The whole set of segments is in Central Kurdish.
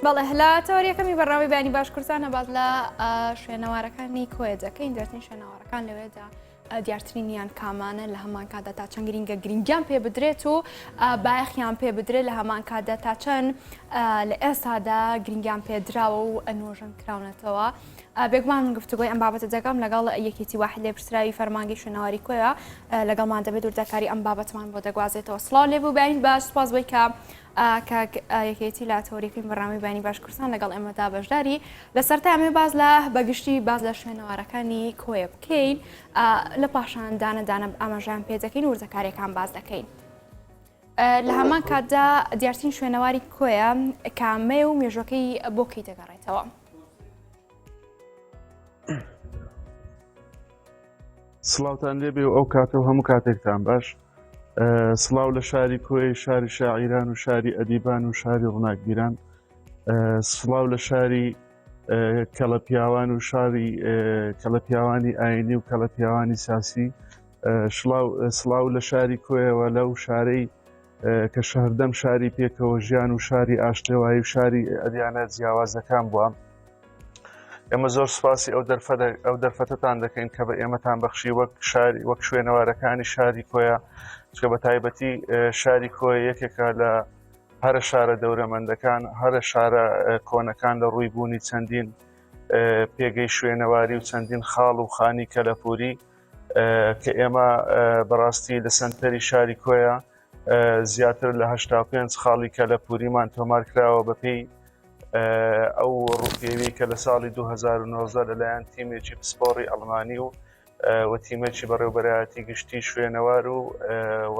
بەڵێ لە تەوەریەکەمی بەرنامەی بەیانی باش کوردستانە باس لە شوێنەوارەکانی کۆیە دەکەین دیارترین شوێنەوارەکان لەوێدا دیارترینیان کامانە لە هەمان کاتدا تا چەند گرینگە گرنگیان پێ بدرێت و بایەخیان پێ بدرێت لە هەمان کاتدا تا چەند لە ئێستادا گرنگیان پێدراوە و نۆژەن کراونەتەوە بێگومان من گفتوگۆی ئەم بابەتە دەکەم لەگەڵ یەکێتی واحد لێپرسراوی فەرمانگەی شوێنەواری کۆیە لەگەڵمان دەبێت وردەکاری ئەم بابەتمان بۆ دەگوازێتەوە سڵاو لێبوو بەیانی باش سپاس بۆی کە کاک یەکێتی لە تەوەرەکەی بەرنامەی بەیانی باش کوردستان لەگەڵ ئێمەدا بەشداری لە سەرەتا ئەمێ باس لە بەگشتی باس لە شوێنەوارەکانی کۆیە بکەین لە پاشان دانە دانە ئاماژەیان پێ دەکەین وردەکاریەکان باس دەکەین. لە هەمان کاتدا دیارترین شوێنەواری کۆیە کامەیە و مێژوەکەی بۆ کەی دەگەڕێتەوە. سڵاوتان لێبێ و ئەو کاتە و هەموو کاتێکتان باش سڵاو لە شاری کۆی شاری شاعیران و شاری ئەدیبان و شاری ڕووناکبیران سڵاو لە شاری کەڵە پیاوان و شاری کەڵە پیاوانی ئاینی و کەڵە پیاوانی ساسی سڵاو لە شاری کۆیەوە لەو شارەی کە شەهردەم شاری پێکەوە ژیان و شاری ئاشتەوایی و شاری ئەدیانە جیاوازەکان بووە. ئێمە زۆر سوپاسی ئەو دەرفەتە ئەو دەرفەتەتان دەکەین کە بە ئێمەتان بەخشی وەک شاری وەک شوێنەوارەکانی شاری کۆیە چکە بە تایبەتی شاری کۆیە یەکێکە لە هەرە شارە دەورەمەندەکان هەرە شارە کۆنەکان لە ڕووی بوونی چەندین پێگەی شوێنەواری و چەندین خاڵ و خانی کەلەپوری کە ئێمە بەڕاستی لە سنتەری شاری کۆیە زیاتر لە 85 خاڵی کەلەپوریمان تۆمار کراوە بەپێی ئەو ڕووپێوی کە لە ساڵی 2019 لەلایەن تیمێکی پسپۆڕی ئەڵمانی و و تیمێکی بەڕێوبەرایەتی گشتی شوێنەوار و و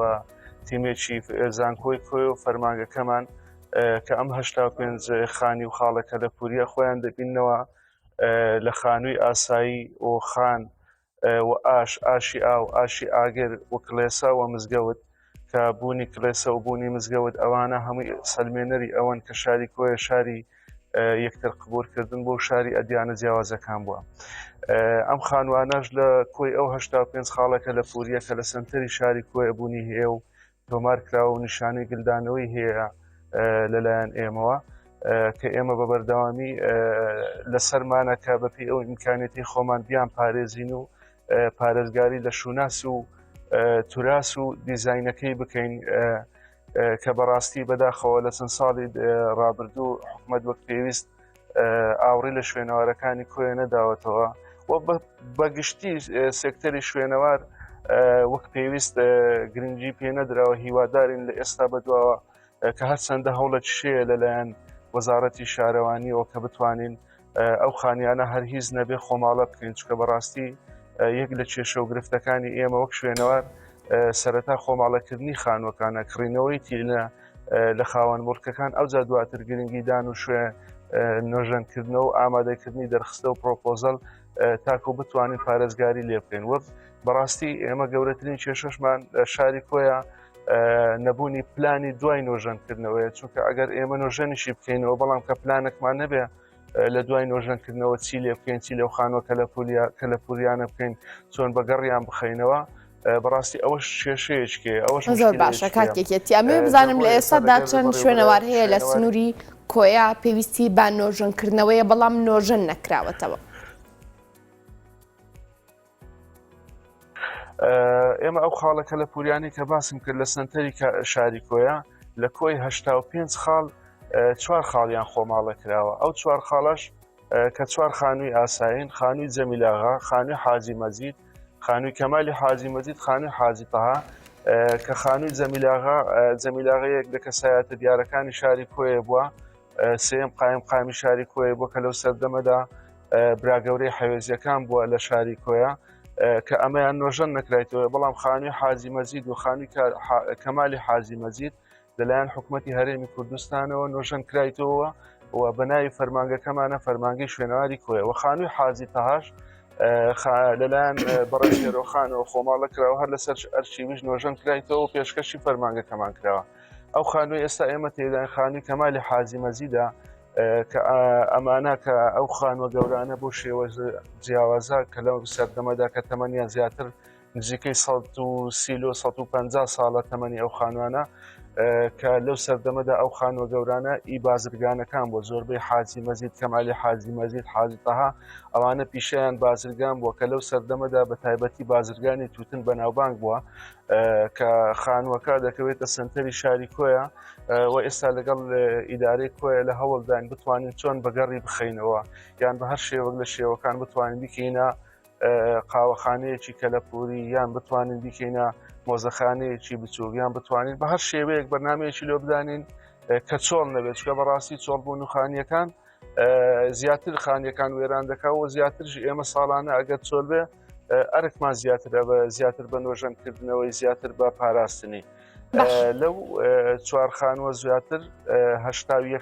تیمێکی زانکۆی کۆی و فەرمانگەکەمان کە ئەم 85 خانی و خاڵە کەلەپوریە خۆیان دەبینەوە لە خانووی ئاسایی و خان و ئاش، ئاشی ئاو، ئاشی ئاگر و کڵێسا و مزگەوت، کە بوونی کڵێسە و بوونی مزگەوت ئەوانە هەمووی سەلمێنەری ئەوەن کە شاری کۆیە شاری یەکتر قبوڵکردن بۆ شاری ئەدیانە جیاوازەکان بووە. ئەم خانوانەش لە کۆی ئەو 85 خاڵە کە لە پوریە کە لە سەنتەری شاری کۆیە بوونی هەیە و تۆمار کراوە و نیشانەی گلدانەوەی هەیە لەلایەن ئێمەوە کە ئێمە بە بەردەوامی لەسەرمانە کە بەپی ئەو ئیمکانێتی خۆمان بیان پارێزین و پارێزگاری لە شوناس و توراس و دیزینەکەی بکەین کە بەڕاستی بەداخەوە لە چەند ساڵی ڕابردوو حکومت وەک پێویست ئاوڕی لە شوێنەوارەکانی کۆیە نەداوەتەوە و بەگشتی سێکتەری شوێنەوار وەک پێویست گرنگی پێ نەدراوە هیوادارین لە ئێستا بەدواوە کە هەرچەندە هەوڵە شەیە لەلایەن وەزارەتی شارەوانیەوە کە بتوانین ئەو خانیانە هەر هیچ نەبێ خۆماڵە بکەین چکە بەڕاستی یەک لە کێشە و گرفتەکانی ئێمە وەک شوێنەوار سەرەتا خۆماڵەکردنی خانووەکانە کڕینەوەی تیلە لە خاوەن موڵکەکان ئەوجا دواتر گرنگیدان و شوێ نۆژەنکردنەوە و ئامادەکردنی دەرخستە و پرۆپۆزەل تاکو بتوانین پارێزگاری لێ بکەین وەک بەڕاستی ئێمە گەورەترین کێشەشمان لە شاری کۆیە نەبوونی پلانی دوای نۆژەنکردنەوەیە چونکە ئەگەر ئێمە نۆژەنیشی بکەینەوە بەڵام کە پلانێکمان نەبێ لە دوای نۆژەنکردنەوە چی لێ بکەین چی لەو خانووە کەلەپوریانە بکەین چۆن بەگەڕیان بخەینەوە بەڕاستی ئەوەش کێشەیەکێ ئەوەش زۆر باشە کاک یەکێتی ئەمەوێ بزانم لە ئێستادا چەند شوێنەوار هەیە لە سنووری کۆیە پێویستی بە نۆژەنکردنەوەیە بەڵام نۆژەن نەکراوەتەوە. ئێمە ئەو خاڵە کە لە پوریانی کە باسم کرد لە سنتەری شاری کۆیە لە کۆی 85 خاڵ چوار خاڵیان خۆماڵە کراوە ئەو چوار خاڵش کە چوار خانووی ئاسایین خانووی جەمیلاغا خانووی حاجی مەجید خانووی کەمالی حاجی مەجید خانووی حاجی تەها کە خانووی جەمیلاغا جەمیلاغا یەک لە کەسایەتە دیارەکانی شاری کۆیە بووە سێم قایم قامی شاری کۆیە بووە کە لەو سەردەمەدا براگەورەی حەوێزیەکان بووە لە شاری کۆیە کە ئەمەیان نۆژەن نەکرایتەوە بەڵام خانووی حاجی مەجید و خانووی کەمالی حاجی مەجید لەلایەن حکوومەتتی هەرێمی کوردستانەوە نۆژەن کرایتەوە و بە ناوی فەرمانگەکەمانە فەرمانگەی شوێنەواری کۆیە و خانووی حاجی تەهاش لەلایەن بەڕێز هێرۆخانەوە خۆماڵە کراوە هەر لەسەر ئەرشیویش نۆژەن کرایتەوە و پێشکەشی فەرمانگەکەمان کراوە ئەو خانووی ئێستا ئێمە تێدان خانووی کەمالی حاجی مەجیدە کە ئەمانە کە ئەو خانووە گەورانە بۆ شێوە جیاوازە کە لەو سەردەمەدا کە تەمەنیان زیاتر نزیکەی 130 لۆ 150 ساڵە تەمەنی ئەو خانوانە. کە لەو سەردەمەدا ئەو خانووە گەورانە ئی بازرگانەکان بووە زۆربەی حاجی مەزید کەمالی حاجی مەزید حاجی تەها ئەوانە پیشەیان بازرگان بووە کە لەو سەردەمەدا بە تایبەتی بازرگانی توتن بەناوبانگ بووە کە خانووەکە دەکەوێتە سنتەری شاری کۆیە و ئێستا لەگەڵ ئیدارەی کۆیە لە هەوڵداین بتوانین چۆن بەگەڕی بخەینەوە یان بە هەر شێوەک لە شێوەکان بتوانین بیکەینە قاوەخانەیەکی کەلەپوری یان بتوانین بیکەینە مۆزەخانەیەکی بچووک یان بتوانین بە هەر شێوەیەک بەرنمەیەکی لۆ بدانین کە چۆڵ نەبێت چکە بەڕاستی چۆڵ بوون و خانیەکان زیاتر خانیەکان وێران دەکا و زیاتر ئێمە ساڵانە ئەگەر چۆل بێ ئەرکمان زیاترە بە زیاتر بە نۆژەنکردنەوەی زیاتر بە پاراستنی لەو چوار خانووە زیاتر هەشتاویە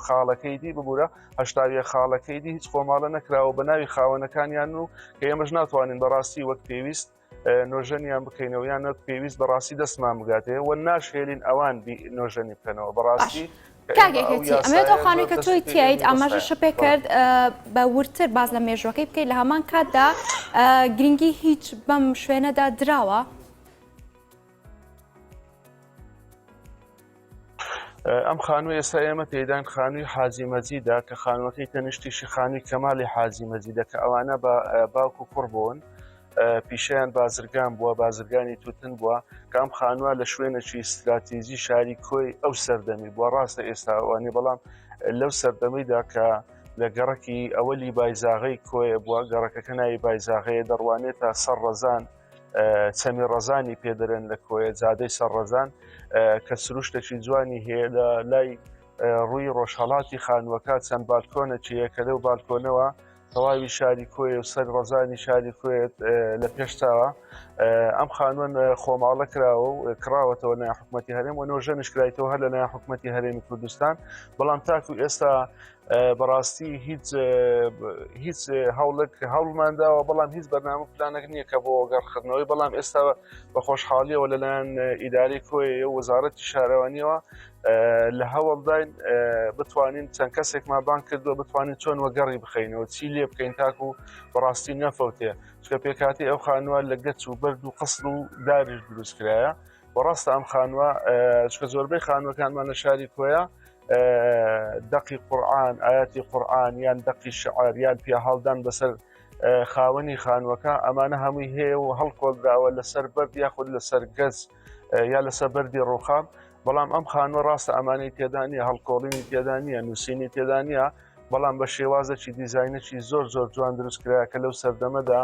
خاڵەکەی دی ببوورە هەشتاویە خاڵەکەی دی هیچ خۆماڵە نەکراوە بە ناوی خاوەنەکانیان و کە ئێمەش ناتوانین بەڕاستی وەک پێویست نۆژەنیان بکەینەوە یان وەک پێویست بەڕاستی دەستمان بگاتێ و ناشهێلین ئەوان نۆژەنی بکەنەوە بەڕاستی کاک یەکێتی ئەمەوێت ئەو خانووی کە تۆی تیایت ئاماژەشە پێ کرد بە وردتر باس لە مێژوەکەی بکەیت لە هەمان کاتدا گرنگی هیچ بەم شوێنەدا دراوە؟ ئەم خانوو ئێستا ئێمە تێدان خانووی حاجی مەجیدە کە خانووەکەی تەنیشتیشی خانووی کەمالی حاجی مەجیدە کە ئەوانە بە باوک و کوڕ بوون پیشەیان بازرگان بووە بازرگانی توتن بووە کە ئەم خانووە لە شوێنێکی استراتیژی شاری کۆی ئەو سەردەمی بووە ڕاستە ئێستا ئەوانی بەڵام لەو سەردەمیدا کە لە گەڕەکی ئەوەلی بایزاغەی کۆیە بووە گەڕەکەکە ناوی بایزاغەیە دەڕوانێتە سەر ڕەزان چەمی ڕەزانی پێدەرێن لە کۆیە جادەی سەر ڕەزان کە سروشتێکی جوانی هەیە لە لای ڕووی ڕۆژهڵاتی خانووەکە چەند بالکۆنێکی کە لەو بالکۆنەوە تەواوی شاری کۆیە و سەر ڕەزانی شاری کۆیەت لە پێشتاوە ئەم خانووە خۆماڵە کراوە و کراوەتەوە لە حکوومەتتی هەرێم و نۆژەنش کرایتەوە هەر لەلایەن حکوومەتتی هەرێمی کوردستان بەڵام تاکو ئێستا بەڕاستی هیچ هیچ هەوڵێک هەوڵمان داوە بەڵام هیچ بەرنامە پلانێک نییە کە بۆ گەڕخردنەوەی بەڵام ئێستا بە خۆشحاڵیەوە لەلایەن ئیداری کۆیە و وەزارەتی شارەوانیەوە لە هەوڵداین بتوانین چەند کەسێکمان بان کردووە بتوانین چۆن وەگەڕی بخەینەوە چی لێ بکەین تاکو بەڕاستی نەفەوتێ چکە پێکاتی ئەو خانووە لە گەچ و بەرد و قسڵ و داریش دروست کرایە و ڕاستە ئەم خانووە چکە زۆربەی خانووەکانمان لە شاری کۆیە دەقی قورآن ئاەتی قورآن یان دەقی شعر یان پیاهاڵدان بەسەر خاوەنی خانووەکە ئەمانە هەمووی هەیە و هەڵکۆڵدراوە لەسەر بەرد یاخود لەسەر گەز یا لەسەر بەردی ڕوخام بەڵام ئەم خانووە ڕاستە ئەمانەی تێدا نییە هەڵکۆڵینی تێدا نییە نووسینی تێدا نییە بەڵام بە شێوازێکی دیزاینێکی زۆر زۆر جوان دروست کرا کە لەو سەردەمەدا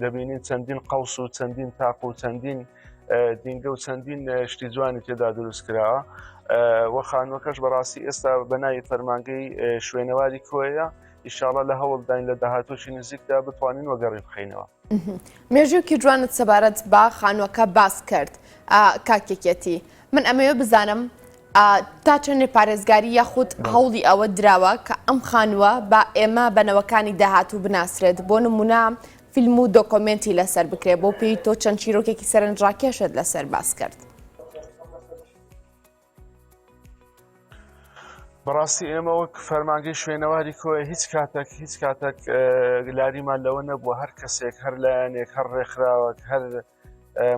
دەبینین چەندین قەوس و چەندین تاق و چەندین دینگە و چەندین شتی جوانی تێدا دروست کراوە وە خانووەکەش بەڕاستی ئێستا بە ناوی فەرمانگەی شوێنەواری کۆیە ئیشاڵە لە هەوڵداین لە داهاتووشی نزیکدا بتوانین وەگەڕی بخەینەوە. مێژووکی جوانت سەبارەت بە خانووەکە باس کرد کاک یەکێتی من ئەمەوێ بزانم تا چەندێ پارێزگاری یاخود هەوڵی ئەوە دراوە کە ئەم خانووە بە ئێمە بە نەوەکانی داهاتوو بناسرێت بۆ نمونە فیلم و دۆکۆمێنتی لەسەر بکرێت بۆ پێی تۆ چەند چیرۆکێکی سەرنجڕاکێشت لەسەر باس کرد. بەڕاستی ئێمە وەک فەرمانگەی شوێنەواری کۆیە هیچ کاتێک هیچ کاتێک لاریمان لەوە نەبووە هەر کەسێک هەر لایەنێک هەر ڕێکخراوەک هەر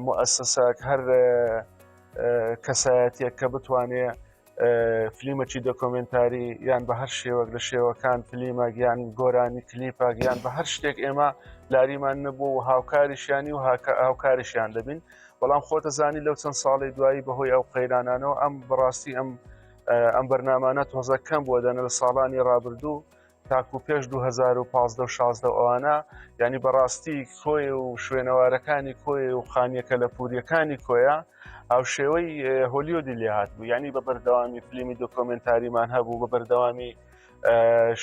موئەسەسەک هەر کەسایەتێک کە بتوانێ فلیمەکی دۆکۆمنتاری یان بە هەر شێوەک لە شێوەکان فلیمەک یان گۆرانی کلیپەک یان بە هەر شتێک ئێمە لاریمان نەبوو و هاوکاریشیانی و هاوکاریشیان دەبین بەڵام خۆتە زانی لەو چەند ساڵی دوایی بەهۆی ئەو قەیرانانەوە ئەم بەڕاستی ئەم ئەم بەرنامانە تۆزە کەم بووە دەنە لە ساڵانی ڕابردوو تاکو پێش 2015 و 16 ئەوانە ینی بەڕاستی کۆی و شوێنەوارەکانی کۆی و خانیەکە لە پوریەکانی کۆیە هاوشێوەی هۆلیۆدی لێهات بوو ینی بە بەردەوامی فلیمی دۆکۆمنتاریمان هەبوو بە بەردەوامی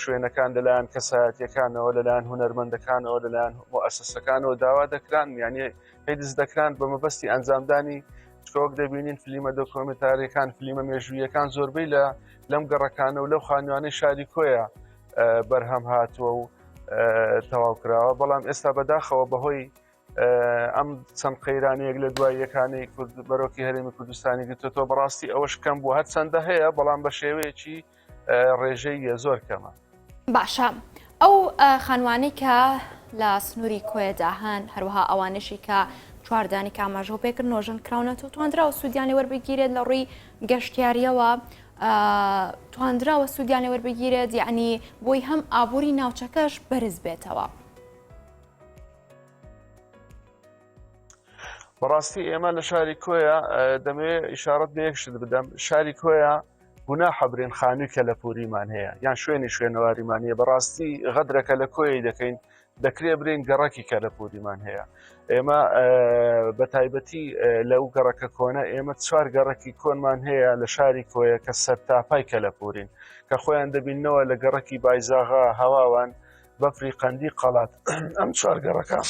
شوێنەکان لەلایەن کەسایەتەکانەوە لەلایەن هونەرمەندەکانەوە لەلایەن مؤسسەکانەوە داوا دەکران یعنی هێدز دەکران بە مەبەستی ئەنجامدانی چونکە وەک دەبینین فلیمە دۆکۆمێنتاریەکان فلیمە مێژوویەکان زۆربەی لە لەم گەڕەکانە و لەو خانوانەی شاری کۆیە بەرهەم هاتووە و تەواو کراوە بەڵام ئێستا بەداخەوە بەهۆی ئەم چەند قەیرانەیەک لە دوای یەکانەی کورد بەرۆکی هەرێمی کوردستانی گرتێتەوە بەڕاستی ئەوەش کەم بوو هەرچەندە هەیە بەڵام بە شێوەیەکی ڕێژەییە زۆر کەمە. باشە ئەو خانوانەی کە لە سنووری کۆیەدا هەن هەروەها ئەوانەشی کە چواردانی کە ئاماژەو پێکرد نۆژەن کراونەتەوە تواندراوە سوودیان لێ وەربگیرێت لە ڕووی گەشتیاریەوە تواندراوە سوودیان لێ وەربگیرێت یعنی بۆی هەم ئابووری ناوچەکەش بەرز بێتەوە. بەڕاستی ئێمە لە شاری کۆیە دەمەوێت ئیشارەت بە یەک شت بدەم شاری کۆیە گوناحە برێن خانووی کەلەپوریمان هەیە یان شوێنی شوێنەواریمان هەیە بەڕاستی غەدرەکە لە کۆیەی دەکەین دەکرێ برین گەڕەکی کەلەپوریمان هەیە ئێمە بە تایبەتی لەو گەڕەکە کۆنە ئێمە چوار گەڕەکی کۆنمان هەیە لە شاری کۆیە کە سەرتاپای کەلەپورین کە خۆیان دەبینەوە لە گەڕەکی بایزاغا هەواوان بەفری قەندی قەڵات ئەم چوار گەڕەکە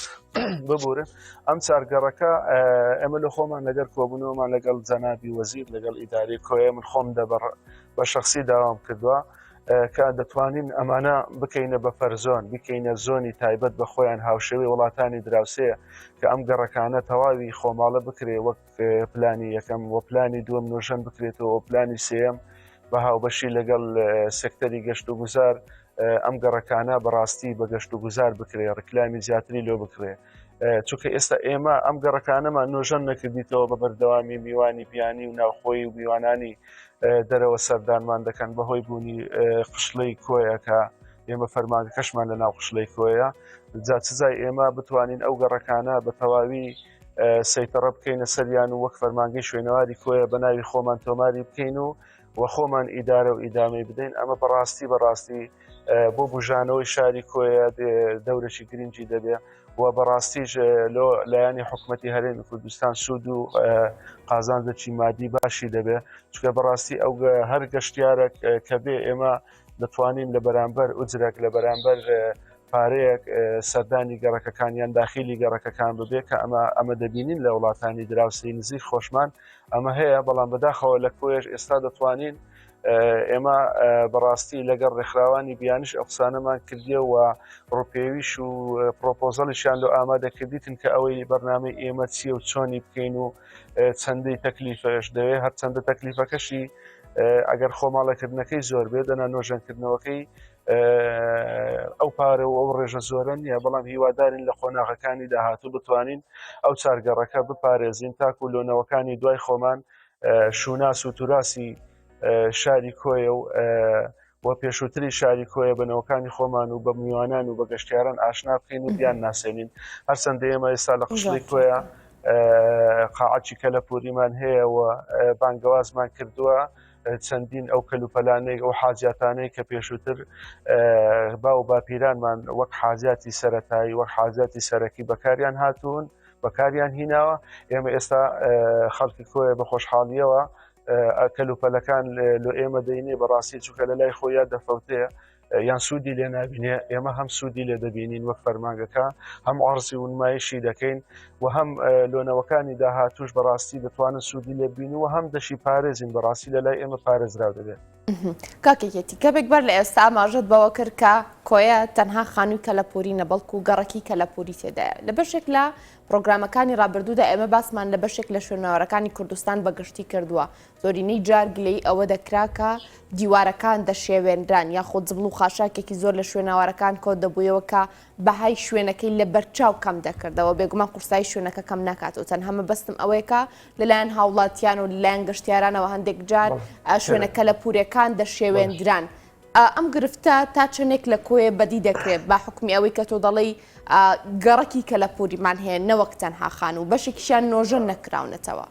ببورن ئەم چوار گەڕەکە ئێمە لە خۆمان لەگەر کۆبوونەوەمان لەگەڵ جەنابی وەزیر لەگەڵ ئیداری کۆیە من خۆم دەبڕ بە شخصی داوام کردووە کە دەتوانین ئەمانە بکەینە بە فەرزۆن بکەینە زۆنی تایبەت بە خۆیان هاوشێوەی وڵاتانی دراوسێ کە ئەم گەڕەکانە تەواوی خۆماڵە بکرێ وەک پلانی یەکەم و پلانی دووەم نۆژەن بکرێتەوە پلانی سێیەم بە هاوبەشی لەگەڵ سێکتەری گەشت و گوزار ئەم گەڕەکانە بەڕاستی بە گەشت و گوزار بکرێ ڕکلامی زیاتری لۆ بکرێ چونکە ئێستا ئێمە ئەم گەڕەکانەمان نۆژەن نەکردیتەوە بە بەردەوامی میوانی بیانی و ناوخۆی و میوانانی دەرەوە سەردانمان دەکەن بەهۆی بوونی قشڵەی کۆیەکە ئێمە فەرمانگەکەشمان لە ناو قشڵەی کۆیە جا چزای ئێمە بتوانین ئەو گەڕەکانە بە تەواوی سەیتەڕە بکەینە سەریان و وەک فەرمانگەی شوێنەواری کۆیە بە ناوی خۆمان تۆماری بکەین و و خۆمان ئیدارە و ئیدامەی بدەین ئەمە بەڕاستی بەڕاستی بۆ بژانەوەی شاری کۆیە دەورەی گرنگی دەبێ و بەڕاستیش لۆ لایەنی حکوومەتتی هەرێمی کوردستان سوود و قازانجێکی مادی باشی دەبێ چونکە بەڕاستی ئەو هەر گەشتیارێک کە بێ ئێمە دەتوانین لە بەرامبەر ئوجرەک لە بەرامبەر پارەیەک سەردانی گەڕەکەکان یان داخیلی گەڕەکەکان ببێ کە ئەمە ئەمە دەبینین لە وڵاتانی دراوسێی نزیک خۆشمان ئەمە هەیە بەڵام بەداخەوە لە کۆیەش ئێستا دەتوانین ئێمە بەڕاستی لەگەڵ ڕێکخراوانی بیانیش ئەو قسانەمان کردیە و ڕوپێویش و پرۆپۆزەڵیشیان لۆ ئامادە کردیتن کە ئەوەی بەرنامەی ئێمە چییە و چۆنی بکەین و چەندەی تەکلیفەش دەوێ هەرچەندە تەکلیفەکەشی ئەگەر خۆماڵەکردنەکەی زۆر بێت دەنا نۆژەنکردنەوەکەی ئەو پارە و ئەو ڕێژە زۆرە نییە بەڵام هیوادارین لە قۆناغەکانی داهاتوو بتوانین ئەو چارگەڕەکە بپارێزین تاکو لۆنەوەکانی دوای خۆمان شوناس و توراسی شاری کۆیە و و پێشووتری شاری کۆیە بەنەوەکانی خۆمان و بە میوانان و بە گەشتیاران ئاشنا بکەین و بیان ناسێنین هەرچەندە ئێمە ئێستا لە قشڵی کۆیە قاعەکی کەلەپوریمان هەیە و بانگەوازمان کردووە چەندین ئەو کەلوپەلانەی ئەو حاجاتانەی کە پێشووتر با و باپیرانمان وەک حاجاتی سەتایی وەک حاجاتی سەرەکی بەکاریان هاتوون بەکاریان هیناوە ئێمە ئێستا خەڵکی کۆیە بە خۆشحاڵیەوە کەلوپەلەکان لۆ ئێمە دەینێ بەڕاستی چونکە لە لای خۆیان دەفەوتێ یان سوودی لێ نابینێ ئێمە هەم سوودی لێ دەبینین وەک فەرمانگەکە هەم عرضی و نمایشی دەکەین و هەم لۆنەوەکانی داهاتوش بەڕاستی دەتوانن سوودی لێ بین و هەم دەشی پارێزین بەڕاستی لە لای ئێمە پارێزراو دەبێت. کاک یەکێتی کەمێک بەر لە ئێستا ئاماژەت بەوە کرد کە کۆیە تەنها خانووی کەلەپوری نە بەڵکو گەڕەکی کەلەپوری تێدایە لە بەشێک لە پرۆگرامەکانی ڕابردوودا ئێمە باسمان لە بەشێک لە شوێنەوارەکانی کوردستان بە گشتی کردووە زۆرینەی جار گلەیی ئەوە دەکرا کە دیوارەکان دەشێوێنران یاخود زبڵ و خاشاکێکی زۆر لە شوێنەوارەکان کۆ دەبوویەوە کە بەهای شوێنەکەی لە بەرچاو کەم دەکردەوە، بێگومان قورسایی شوێنەکە کەم ناکاتەوە، تەنها مەبەستم ئەوەیە کە لەلایەن هاوڵاتیان و لەلایەن گەشتیارانەوە هەندێک جار شوێنە کەلەپوورێکان دەشێوێندران. ئەم گرفتە تا چەندێک لە کۆیە بەدی دەکرێت بە حوکمی ئەوەی کە تۆ دەڵێی گەڕەکی کەلەپووریمان هەیە نەوەک تەنها خانوو، بەشێکیشیان نۆژەن نەکراونەتەوە.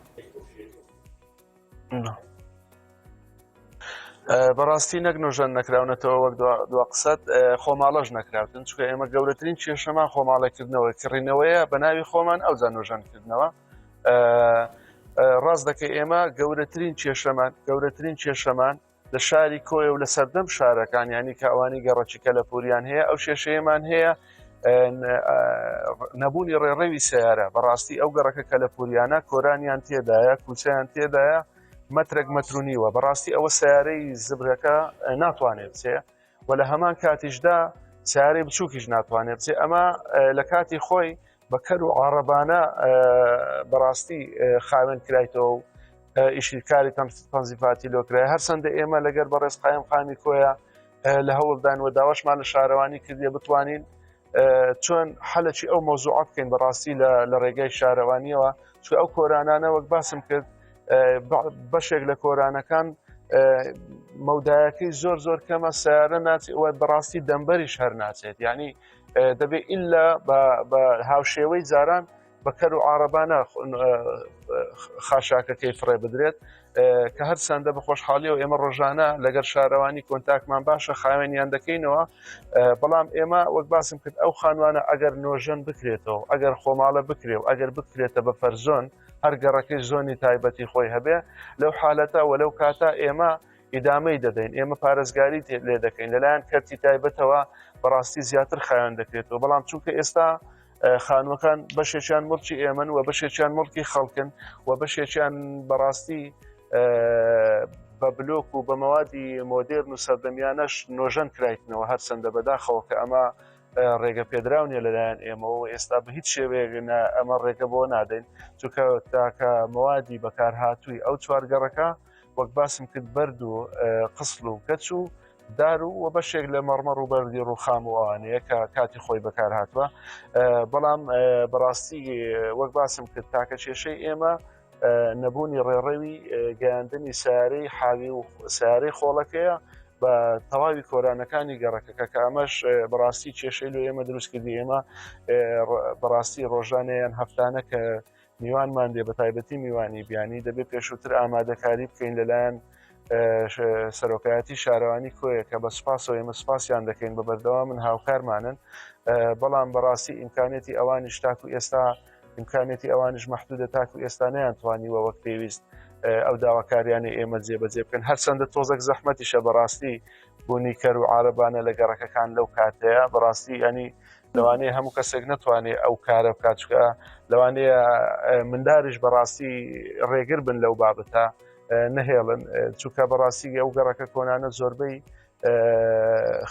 بەڕاستی نەک نۆژەن نەکراونەتەوە وەک دوا قسەت خۆماڵەش نەکراوتن چونکە ئێمە گەورەترین کێشەمان خۆماڵەکردنەوە کڕینەوەیە بە ناوی خۆمان ئەوجا نۆژەنکردنەوە ڕاست دەکەی ئێمە گەورەترین کێشەمان گەورەترین کێشەمان لە شاری کۆیە و لە سەردەم شارەکان ینی کە ئەوانی گەڕەکی کەلەپوریان هەیە ئەو کێشەیەمان هەیە نەبوونی ڕێڕەوی سیارە بەڕاستی ئەو گەڕەکە کەلەپوریانە کۆرانیان تێدایە کوچەیان تێدایە مەترێک مەترونیوە بەڕاستی ئەوە سیارەی زبرەکە ناتوانێت بچێ و لە هەمان کاتیشدا سیارەی بچووکیش ناتوانێت بچێ ئەمە لە کاتی خۆی بە کەر و عڕەبانە بەڕاستی خاوێن کرایتەوە و ئیشی کاری تەنزیفاتی لۆکرای هەرچەندە ئێمە لەگەر بەڕێز قایم قامی کۆیە لە هەوڵدان و داواشمان لە شارەوانی کردیە بتوانین چۆن حەلەکی ئەو مەوزوعە بکەین بەڕاستی لە ڕێگای شارەوانیەوە چونکە ئەو کۆرانانە وەک باسم کرد بەشێک لە کۆرانەکان مەودایەکەی زۆر زۆر کەمە سیارە ناچێت بەڕاستی دەمبەریش هەر ناچێت یعنی دەبێ ئللا بە هاوشێوەی جاران بە کەر و عربانە خاشاکەکەی فڕێ بدرێت کە هەرچەندە بە خۆشحاڵیەوە ئێمە ڕۆژانە لەگەر شارەوانی کۆنتاکمان باشە خاوێنیان دەکەینەوە بەڵام ئێمە وەک باسم کرد ئەو خانوانە ئەگەر نۆژەن بکرێتەوە ئەگەر خۆماڵە بکرێ و ئەگەر بکرێتە بە فەرزۆن هەر گەڕەکەی زۆنی تایبەتی خۆی هەبێ لەو حالەتە و لەو کاتە ئێمە ئیدامەی دەدەین ئێمە پارێزگاری لێ دەکەین لەلایەن کەرتی تایبەتەوە بەڕاستی زیاتر خاوێن دەکرێتەوە بەڵام چونکە ئێستا خانووەکان بەشێکیان مڵکی ئێمەن و بەشێکیان مڵکی خەڵکن و بەشێکیان بەڕاستی بە بلۆک و بە مەوادی مۆدێرن و سەردەمیانەش نۆژەن کرایتنەوە هەرچەندە بەداخەوە کە ئەمە ڕێگە پێدراو نیە لەلایەن ئێمەوە ئێستا بە هیچ شێوەیەک ئەمە ڕێگە بۆ نادەین چونکە تاکە مەوادی بەکارهاتووی ئەو چوارگەڕەکە وەک باسم کرد بەرد و قسڵ و کەچ و دار و و بەشێک لە مەڕمەڕ و بەردی ڕووخام و ئەوانەیە کە کاتی خۆی بەکار هاتووە بەڵام بەڕاستی وەک باسم کرد تاکە کێشەی ئێمە نەبوونی ڕێڕەوی گەیاندنی سیارەی حاوی و سیارەی خۆڵەکەیە بە تەواوی کۆرانەکانی گەڕەکەکە کە ئەمەش بەڕاستی کێشەی لۆ ئێمە دروست کردی ئێمە بەڕاستی ڕۆژانەیان هەفتانە کە میوانمان دێ بەتایبەتی میوانی بیانی دەبێت پێشووتر ئامادەکاری بکەین لەلایەن سەرۆکایەتی شارەوانی کۆیە کە بە سوپاسەوە ئێمە سوپاسیان دەکەین بە بەردەوام من هاوکارمانن بەڵام بەڕاستی ئیمکانێتی ئەوانیش تاکو ئێستا ئیمکانێتی ئەوانیش مەحدودە تاکو ئێستا نەیانتوانیوە وەک پێویست ئەو داواکاریانەی ئێمە جێبەجێ بکەن هەرچەندە تۆزێک زەحمەتیشە بەڕاستی بوونی کەر و عارەبانە لە گەڕەکەکان لەو کاتەیە بەڕاستی ینی لەوانەیە هەموو کەسێک نەتوانێت ئەو کارە بکات چکە لەوانەیە منداریش بەڕاستی ڕێگر بن لەو بابەتە نەهێڵن چونکە بەڕاستی ئەو گەڕەکە کۆنانە زۆربەی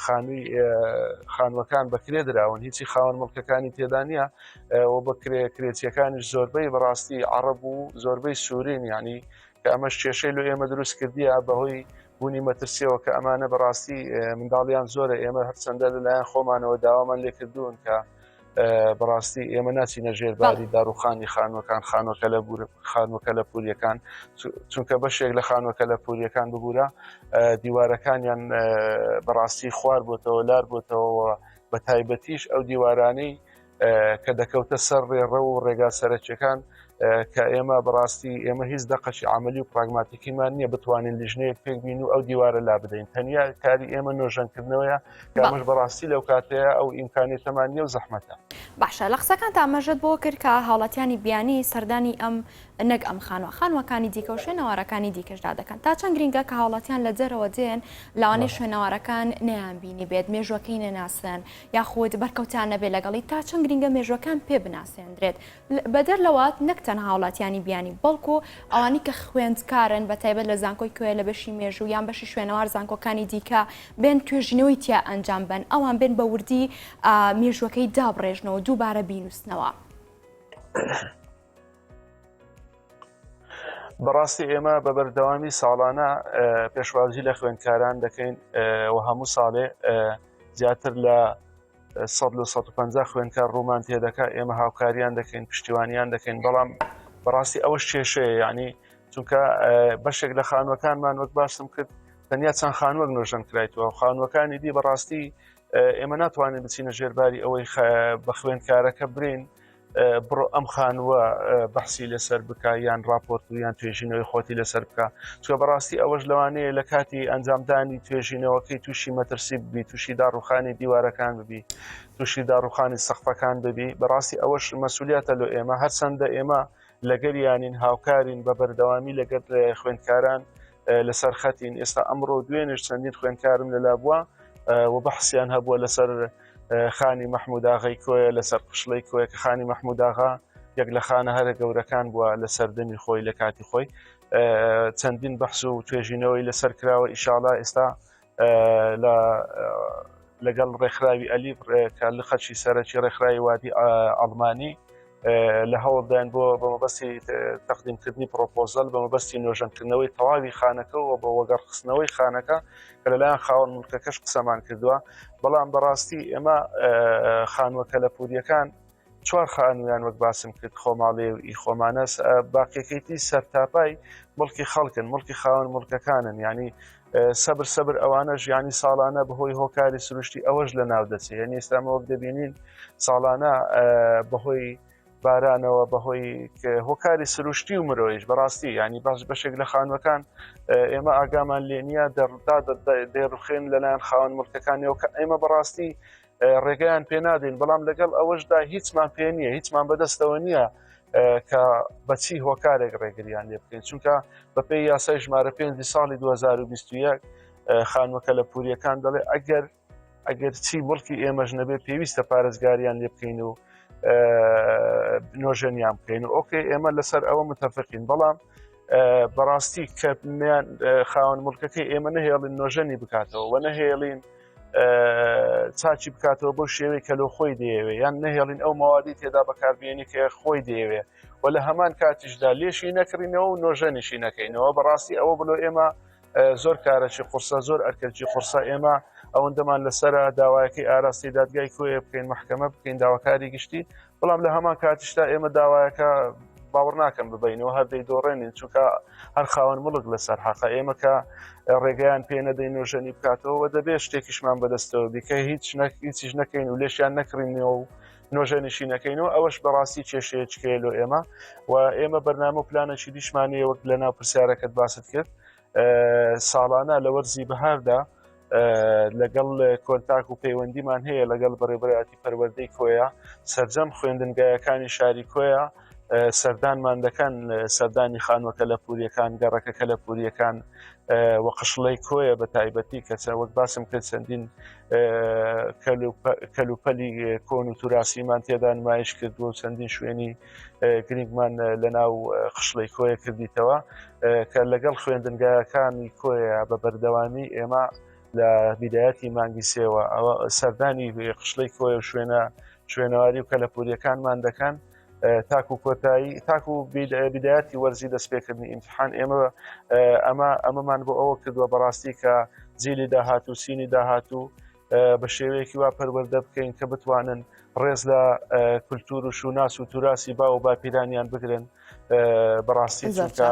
خانووی خانوەکان بەکرێ دراون هیچی خاوەن مڵکەکانی تێدا نییە و بەکرێ کرێچیەکانیش زۆربەی بەڕاستی عەڕەب و زۆربەی سوورین یعنی کە ئەمەش کێشەی لۆ ئێمە دروست کردیە بەهۆی بوونی مەترسیەوە کە ئەمانە بەڕاستی منداڵیان زۆرە ئێمە هەرچەندە لەلایەن خۆمانەوە داوامان لێکردوون کە بەڕاستی ئێمە ناچینە ژێر باری داڕوخانی خانوەکان خانوەکە لە خانوەکە لە پوریەکان چونکە بەشێک لە خانوەکە لە پوریەکان ببوورە دیوارەکانیان بەڕاستی خوار بۆتەوە لار بۆتەوە بە تایبەتیش ئەو دیوارانەی کە دەکەوتە سەر ڕێڕەو و ڕێگا سەرەکیەکان کە ئێمە بەڕاستی ئێمە هیچ دەقەکی عملی و پراگماتیکیمان نییە بتوانین لیژنەیەک پێک بین و ئەو دیوارە لا بدەین تەنیا کاری ئێمە نۆژەنکردنەوەیە کە ئەمەش بەڕاستی لەو کاتەیە ئەو ئیمکانیەتەمان نییە و زەحمەتە. باشە لە قسەکانتا ئاماژەت بەوە کرد کە هاوڵاتیانی بیانی سەردانی ئەم نەک ئەم خانووە خانووەکانی دیکە و شوێنەوارەکانی دیکەشدا دەکەن تا چەند گرینگە کە هاوڵاتیان لە دەرەوە دێن لەوانەیە شوێنەوارەکان نەیان بینی بێت مێژوەکەی نەناسن یاخود بەرکەوتیان نەبێت لەگەڵی تا چەند گرینگە مێژوەکان پێ بناسێندرێت بەدەر لەوە نەک تەنها هاوڵاتیانی بیانی بەڵکو ئەوانی کە خوێندکارن بە تایبەت لە زانکۆی کۆیە لە بەشی مێژوو یان بەشی شوێنەوار زانکۆکانی دیکە بێن توێژینەوەی تیا ئەنجام بەن ئەوان بێن بە وردی مێژوەکەی دابڕێژنەوە دووبارە بینوسنەوە. بەڕاستی ئێمە بە بەردەوامی ساڵانە پێشوازی لە خوێندکاران دەکەین و هەموو ساڵێ زیاتر لە 100 لە 150 خوێندکار ڕوومان تێدەکا ئێمە هاوکاریان دەکەین پشتیوانیان دەکەین بەڵام بەڕاستی ئەوەش کێشەیە یعنی چونکە بەشێک لە خانوەکانمان وەک باسم کرد تەنیا چەند خانوەک نۆژەن کرایتەوە خانوەکانی دی بەڕاستی ئێمە ناتوانین بچینە ژێرباری ئەوەی بە خوێندکارەکە برین بڕۆ ئەم خانووە بەحسی لەسەر بکە یان راپۆرت و یان توێژینەوەی خۆتی لەسەر بکە چکە بەڕاستی ئەوەش لەوانەیە لە کاتی ئەنجامدانی توێژینەوەکەی تووشی مەترسی ببی تووشی داڕوخانی دیوارەکان ببی تووشی داڕوخانی سەقفەکان ببی بەڕاستی ئەوەش مەسولیاتە لۆ ئێمە هەرچەندە ئێمە لەگەریانین هاوکارین بە بەردەوامی لەگەر خوێندکاران لەسەر خەتین ئێستا ئەمڕۆ دوێنێش چەندین خوێندکارم لەلا بووە و بەحسیان هەبووە لەسەر خانی مەحموداغەی کۆیە لەسەر قشڵەی کۆیە کە خانی مەحموداغا یەک لە خانە هەرە گەورەکان بووە لە سەردەمی خۆی لە کاتی خۆی چەندین بەحس و توێژینەوەی لەسەر کراوە ئیشاڵا ئێستا لە لەگەڵ ڕێکخراوی ئەلیف کە لقەکی سەرەکی ڕێکخراوی وادی ئەڵمانی. لە هەوڵداین بۆ بە مەبەستی تەقدیمکردنی پرۆپۆزەل بە مەبەستی نۆژەنکردنەوەی تەواوی خانەکە و بە وەگەڕخستنەوەی خانەکە کە لەلایەن خاوەن مڵکەکەش قسەمان کردووە بەڵام بەڕاستی ئێمە خانووە کەلەپوریەکان چوار خانوویان وەک باسم کرد خۆماڵێ و ئی خۆمانە باقیەکەیتی سەرتاپای مڵکی خەڵکن مڵکی خاوەن مڵکەکانن یعنی سەبر سەبر ئەوانەش یانی ساڵانە بەهۆی هۆکاری سروشتی ئەوەش لە ناو دەچێت یعنی ئێستامە وەک دەبینین ساڵانە بەهۆی بارانەوە بەهۆی هۆکاری سروشتی و مرۆیش بەڕاستی ینی باش بەشێک لە خانوەکان ئێمە ئاگامان لێ نییە دەڕدا دەڕوخێن لەلایەن خاوەن مڵکەکانیەوە کە ئێمە بەڕاستی ڕێگەیان پێ نادەین بەڵام لەگەڵ ئەوەشدا هیچمان پێ نییە هیچمان بەدەستەوە نییە کە بەچی هۆکارێک ڕێگریان لێ بکەین چونکە بەپێی یاسای ژمارە پێنجی ساڵی 2021 خانووە کەلەپوریەکان دەڵێ ئەگەر ئەگەر چی مڵکی ئێمەش نەبێ پێویستە پارێزگاریان لێ بکەین و نۆژەنیان بکەین و okay ئێمە لەسەر ئەوە متفقین بەڵام بەڕاستی کە خاوەن مڵکەکەی ئێمە نەهێڵین نۆژەنی بکاتەوە و نەهێڵین چاکی بکاتەوە بۆ شێوەی کە لۆ خۆی دەیەوێ یان نەهێڵین ئەو مەوادی تێدا بەکاربیێنی کە خۆی دەیەوێ و لە هەمان کاتیشدا لێشی نەکڕینەوە و نۆژەنیشی نەکەینەوە بەڕاستی ئەوە بلۆ ئێمە زۆر کارەکی قورسە زۆر ئەرکەکی قورسە ئێمە ئەوەندەمان لەسرە داوایەکەی ئاراستی دادگای کۆیە بکەین محکمە بکەین داواکاری گشتی بەڵام لە هەمان کاتیشدا ئێمە داوایەکە باوەڕ ناکەم ببینەوە هەر دەیدۆڕێنین چونکە هەر خاوەن مڵک لەسەر حەقە ئێمە کە ڕێگەیان پێ نەدەین نۆژەنی بکاتەوە دەبێت شتێکیشمان بەدەستەوە بیکە هیچ هیچیش نەکەین و لێشیان نەکڕینەوە و نۆژەنیشی نەکەین و ئەوەش بەڕاستی کێشەیەکەیە لۆ ئێمە و ئێمە بەرنامە و پلانێکی دیشمانەیە وەک لە ناو پرسیارەکەت باست کرد ساڵانە لە وەرزی بەهاردا لەگەڵ کۆنتاک و پەیوەندیمان هەیە لەگەڵ بەڕێوەبەرایەتی پەروەردەی کۆیە سەرجەم خوێندنگایەکانی شاری کۆیە سەردانمان دەکەن سەردانی خانووە کەلەپوریەکان گەڕەکە کەلەپوریەکان و قشڵەی کۆیە بە تایبەتی کەچە وەک باسم کرد چەندین کەلوپەلی کۆن و توراسیمان تێدا نمایش کردووە و چەندین شوێنی گرنگمان لە ناو قشڵەی کۆیە کردیتەوە کە لەگەڵ خوێندنگایەکانی کۆیە بە بەردەوامی ئێمە لە بیدایەتی مانگی سێوە ئەوە سەردانی قشڵەی کۆیە و شوێنە شوێنەواری و کەلەپوریەکانمان دەکەن تاکو کۆتایی تاکو بیدایەتی وەرزی دەستپێکردنی ئیمتحان ئێمە ئەمە ئەمەمان بۆ ئەوە کردووە بەڕاستی کە جیلی داهاتوو سینی داهاتوو بە شێوەیەکی وا پەروەردە بکەین کە بتوانن ڕێز لە کولتور و شوناس و توراسی باو و باپیرانیان بگرن بەڕاستی چونکە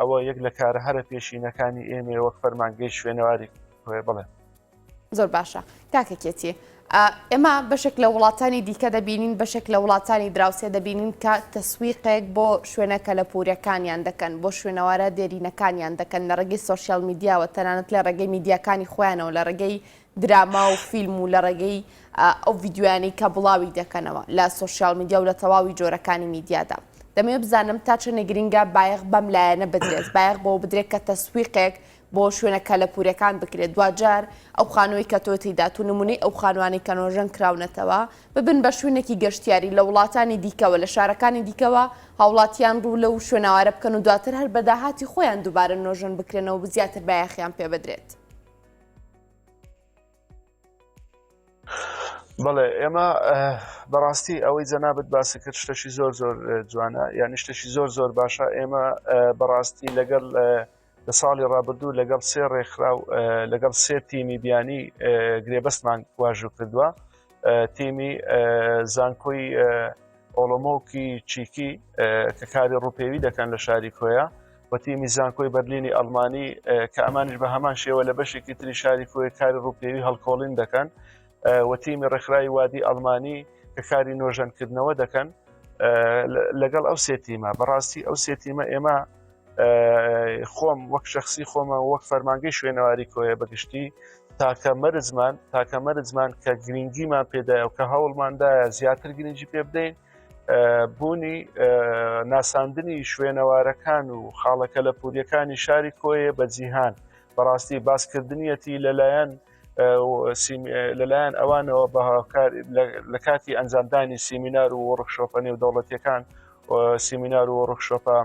ئەوە یەک لە کارە هەرە پێشینەکانی ئێمە وەک فەرمانگەی شوێنەواری بڵێ. زۆر باشە کاکە کێتی ئێمە بەشێک لە وڵاتانی دیکە دەبینین بەشێک لە وڵاتانی دراوسێ دەبینین کە تەسویقێک بۆ شوێنە کەلەپوریەکانیان دەکەن بۆ شوێنەوارە دێرینەکانیان دەکەن لە ڕێگەی سۆشیال میدیاوە تەنانەت لە ڕێگەی میدیاکانی خۆیانەوە لە ڕێگەی دراما و فیلم و لە ڕێگەی ئەو ڤیدیۆیانەی کە بڵاوی دەکەنەوە لە سۆشیال میدیا و لە تەواوی جۆرەکانی میدیادا دەمەوێت بزانم تا چەندە گرنگە بایەخ بەم لایەنە بدرێت بایەخ بەوە بدرێت کە تەسویقێک بۆ شوێنە کەلەپوورەکان بکرێت، دواجار ئەو خانووەی کە تۆ تێیدا و نموونەی ئەو خانووانەی کە نۆژەن کراونەتەوە، ببن بە شوێنێکی گەشتیاری لە وڵاتانی دیکەوە، لە شارەکانی دیکەوە هاوڵاتیان ڕوو لەو شوێنەوارە بکەن و دواتر هەر بە داهاتی خۆیان دووبارە نۆژەن بکرێنەوە و زیاتر بایەخیان پێ بدرێت. بەڵێ ئێمە بەڕاستی ئەوەی جەنابەت باسی کرد شتەشی زۆر زۆر جوانە یعنی شتەشی زۆر زۆر باشە ئێمە بەڕاستی لەگەڵ لە ساڵی ڕابردوو لەگەڵ سێ ڕێکخراو لەگەڵ سێ تیمی بیانی گرێبەستمان واژوو کردووە تیمی زانکۆی ئۆڵۆمۆکی چیکی کە کاری ڕووپێوی دەکەن لە شاری کۆیە و تیمی زانکۆی بەرلینی ئەڵمانی کە ئەمانیش بە هەمان شێوە لە بەشێکی تری شاری کۆیە کاری ڕووپێوی هەڵکۆڵین دەکەن و تیمی ڕێکخراوی وادی ئەڵمانی کە کاری نۆژەنکردنەوە دەکەن لەگەڵ ئەو سێ تیمە بەڕاستی ئەو سێ تیمە ئێمە خۆم وەک شخصی خۆمە وەک فەرمانگەی شوێنەواری کۆیە بەگشتی تاکە مەرجمان تاکە مەرجمان کە گرنگیمان پێدایە و کە هەوڵماندایە زیاتر گرنگی پێ بدەین بوونی ناساندنی شوێنەوارەکان و خاڵەکە لە پوریەکانی شاری کۆیە بە جیهان بەڕاستی باسکردنیەتی لەلایەن لەلایەن ئەوانەوە بە هاوکار لە کاتی ئەنجامدانی سیمینار و وۆرکشۆپە نێودەوڵەتیەکان. سیمینار و workshop ە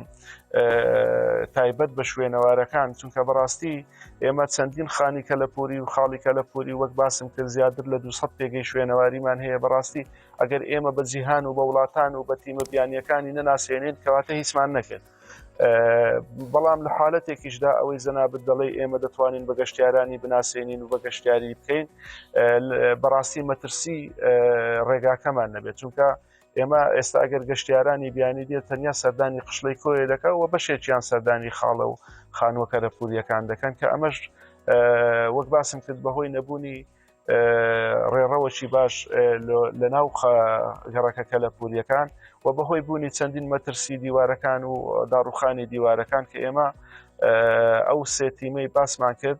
تایبەت بە شوێنەوارەکان چونکە بەڕاستی ئێمە چەندین خانی کەلەپوری و خاڵی کەلەپوری وەک باسم کرد زیاتر لە 200 پێگەی شوێنەواریمان هەیە بەڕاستی ئەگەر ئێمە بە جیهان و بە وڵاتان و بە تیمە بیانیەکانی نەناسێنین کەواتە هیچمان نەکرد. بەڵام لە حالەتێکیشدا ئەوەی جەنابت دەڵێ ئێمە دەتوانین بە گەشتیارانی بناسێنین و بە گەشتیاری بکەین بەڕاستی مەترسی ڕێگاکەمان نەبێت چونکە ئێمە ئێستا ئەگەر گەشتیارانی بیانی دێت تەنیا سەردانی قشڵەی کۆیە دەکە و بەشێکیان سەردانی خاڵە و خانووە کەلەپوریەکان دەکەن کە ئەمەش وەک باسم کرد بەهۆی نەبوونی ڕێڕەوەکی باش لە ناو گەڕەکە کەلەپوریەکان و بەهۆی بوونی چەندین مەترسی دیوارەکان و داڕوخانی دیوارەکان کە ئێمە ئەو سێ تیمەی باسمان کرد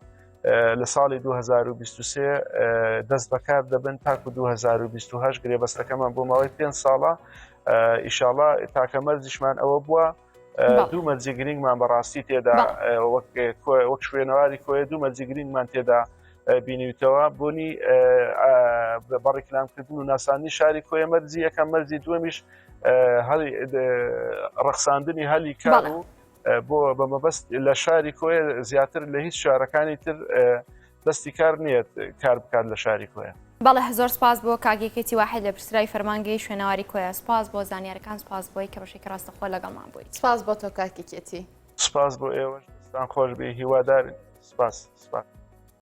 لە ساڵی 2023 دەست بەکار دەبن تاکو 2028 گرێبەستەکەمان بۆ ماوەی پێ ساڵە ئیشاڵا تاکە مەرجیشمان ئەوە بووە دوو مەرجی گرنگمان بەڕاستی تێدا وەک شوێنەواری کۆیە دوو مەرجی گرنگمان تێدا بینیوتەوە بوونی بەڕیکلامکردن و ناسانی شاری کۆیە مەرجی یەکەم مەرجی دووەمیش هەلی ڕەخساندنی هەلی کار و بۆ بە مەبەست لە شاری کۆیە زیاتر لە هیچ شارەکانی تر دەستی کار نییە کار بکات لە شاری کۆیە. بەڵێ زۆر سپاس بۆ کاک یەکێتی واحید لێپرسراوی فەرمانگەی شوێنەواری کۆیە سپاس بۆ زانیارەکان سپاس بۆی کە بەشێکی ڕاستەخۆ لەگەڵمان بوویت. سپاس بۆ تۆ کاک یەکێتی. سپاس بۆ ئێوەش دەستان خۆش بێ هیوادارین سپاس سپاس.